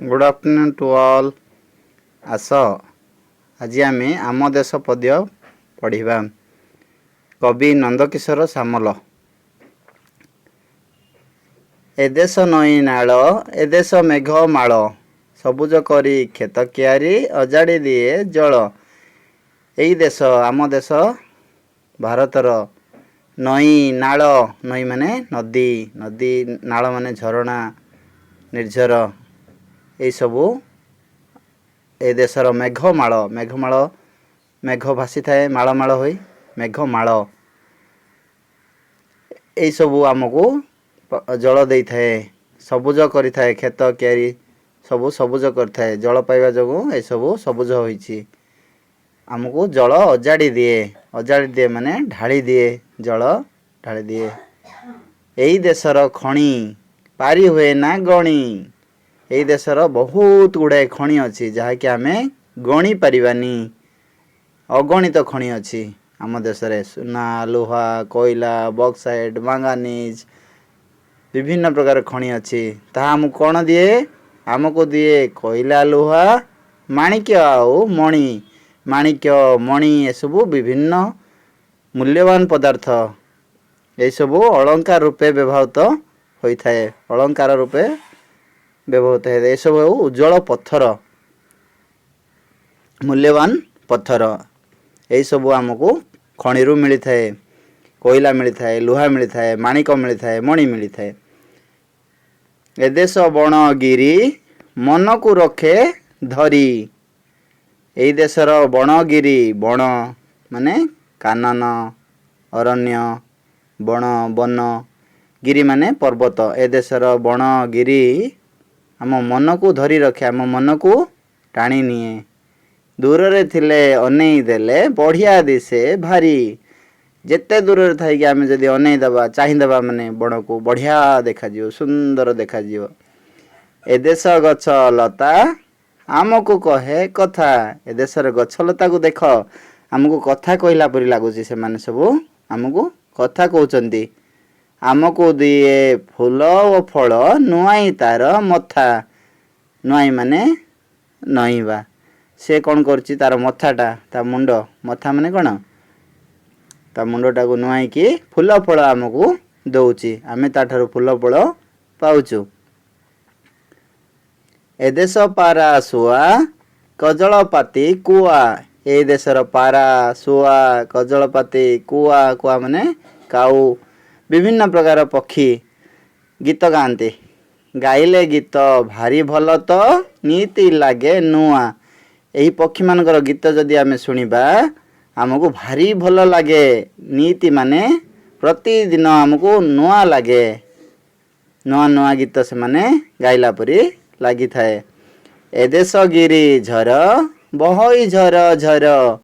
Good afternoon to all. ଆସ, ଆଜି ଆମେ ଆମ ଦେଶ ପଦ୍ୟ ପଢ଼ିବା। କବି ନନ୍ଦକିଶୋର ସାମଲ। ଏ ଦେଶ ନଈ ନାଳ, ଏ ଦେଶ ମେଘ ମାଳ, ସବୁଜ କରି କ୍ଷେତ କିଆରି ଅଜାଡ଼ି ଦିଏ ଜଳ। ଏଇ ଦେଶ, ଆମ ଦେଶ ଭାରତର ନଈ ନାଳ, ନଈ ମାନେ ନଦୀ, ନଦୀ ନାଳ ମାନେ ଝରଣା, ନିର୍ଝର, ଏଇସବୁ ଏ ଦେଶର ମେଘମାଳ। ମେଘମାଳ, ମେଘ ଭାସିଥାଏ ମାଳ ମାଳ ହୋଇ, ମେଘମାଳ। ଏଇସବୁ ଆମକୁ ଜଳ ଦେଇଥାଏ, ସବୁଜ କରିଥାଏ। କ୍ଷେତ କିଆରି ସବୁ ସବୁଜ କରିଥାଏ। ଜଳ ପାଇବା ଯୋଗୁଁ ଏସବୁ ସବୁଜ ହୋଇଛି। ଆମକୁ ଜଳ ଅଜାଡ଼ି ଦିଏ। ଅଜାଡ଼ି ଦିଏ ମାନେ ଢାଳି ଦିଏ, ଜଳ ଢାଳି ଦିଏ। ଏଇ ଦେଶର ଖଣି ପାରି ହୁଏ ନା ଗଣି। ଏଇ ଦେଶର ବହୁତ ଗୁଡ଼ାଏ ଖଣି ଅଛି, ଯାହାକି ଆମେ ଗଣି ପାରିବାନି। ଅଗଣିତ ଖଣି ଅଛି ଆମ ଦେଶରେ। ସୁନା, ଲୁହା, କୋଇଲା, ବକ୍ସାଇଟ୍, ମାଙ୍ଗାନିଜ୍, ବିଭିନ୍ନ ପ୍ରକାର ଖଣି ଅଛି। ତାହା ଆମକୁ କ'ଣ ଦିଏ? ଆମକୁ ଦିଏ କୋଇଲା, ଲୁହା, ମାଣିକ୍ୟ ଆଉ ମଣି। ମାଣିକ୍ୟ, ମଣି ଏସବୁ ବିଭିନ୍ନ ମୂଲ୍ୟବାନ ପଦାର୍ଥ। ଏସବୁ ଅଳଙ୍କାର ରୂପେ ବ୍ୟବହୃତ ହୋଇଥାଏ। ଅଳଙ୍କାର ରୂପେ ବ୍ୟବହୃତ ହୋଇଥାଏ। ଏସବୁ ଉଜ୍ଜଳ ପଥର, ମୂଲ୍ୟବାନ ପଥର। ଏଇସବୁ ଆମକୁ ଖଣିରୁ ମିଳିଥାଏ। କୋଇଲା ମିଳିଥାଏ, ଲୁହା ମିଳିଥାଏ, ମାଣିକ ମିଳିଥାଏ, ମଣି ମିଳିଥାଏ। ଏଦେଶ ବଣ ଗିରି ମନକୁ ରଖେ ଧରି। ଏଇ ଦେଶର ବଣଗିରି, ବଣ ମାନେ କାନନ, ଅରଣ୍ୟ, ବଣ, ବନ, ଗିରି ମାନେ ପର୍ବତ। ଏ ଦେଶର ବଣ ଗିରି ଆମ ମନକୁ ଧରି ରଖେ, ଆମ ମନକୁ ଟାଣି ନିଏ। ଦୂରରେ ଥିଲେ ଅନେଇ ଦେଲେ ବଢ଼ିଆ ଦିଶେ ଭାରି। ଯେତେ ଦୂରରେ ଥାଇକି ଆମେ ଯଦି ଅନେଇ ଦେବା, ଚାହିଁଦେବା ମାନେ ବଣକୁ, ବଢ଼ିଆ ଦେଖାଯିବ, ସୁନ୍ଦର ଦେଖାଯିବ। ଏ ଦେଶ ଗଛ ଲତା ଆମକୁ କହେ କଥା। ଏ ଦେଶର ଗଛ ଲତାକୁ ଦେଖ, ଆମକୁ କଥା କହିଲା ପରି ଲାଗୁଛି। ସେମାନେ ସବୁ ଆମକୁ କଥା କହୁଛନ୍ତି। ଆମକୁ ଦିଏ ଫୁଲ ଓ ଫଳ ନୁଆଇଁ ତାର ମଥା। ନୁଆଇଁ ମାନେ ନଇଁବା। ସେ କ'ଣ କରୁଛି? ତାର ମଥାଟା, ତା ମୁଣ୍ଡ, ମଥା ମାନେ କ'ଣ, ତା ମୁଣ୍ଡଟାକୁ ନୁଆଇଁକି ଫୁଲ ଫଳ ଆମକୁ ଦେଉଛି। ଆମେ ତାଠାରୁ ଫୁଲ ଫଳ ପାଉଛୁ। ଏ ଦେଶ ପାରା ଶୁଆ କଜଳପାତି କୁଆ। ଏ ଦେଶର ପାରା, ଶୁଆ, କଜଳପାତି, କୁଆ, କୁଆ ମାନେ କାଉ, ବିଭିନ୍ନ ପ୍ରକାର ପକ୍ଷୀ ଗୀତ ଗାଆନ୍ତି। ଗାଇଲେ ଗୀତ ଭାରି ଭଲ ତ ନିତି ଲାଗେ ନୂଆ। ଏହି ପକ୍ଷୀମାନଙ୍କର ଗୀତ ଯଦି ଆମେ ଶୁଣିବା, ଆମକୁ ଭାରି ଭଲ ଲାଗେ। ନିତି ମାନେ ପ୍ରତିଦିନ ଆମକୁ ନୂଆ ଲାଗେ। ନୂଆ ନୂଆ ଗୀତ ସେମାନେ ଗାଇଲା ପରି ଲାଗିଥାଏ। ଏ ଦେଶ ଗିରି ଝର ବହଇ ଝର ଝର।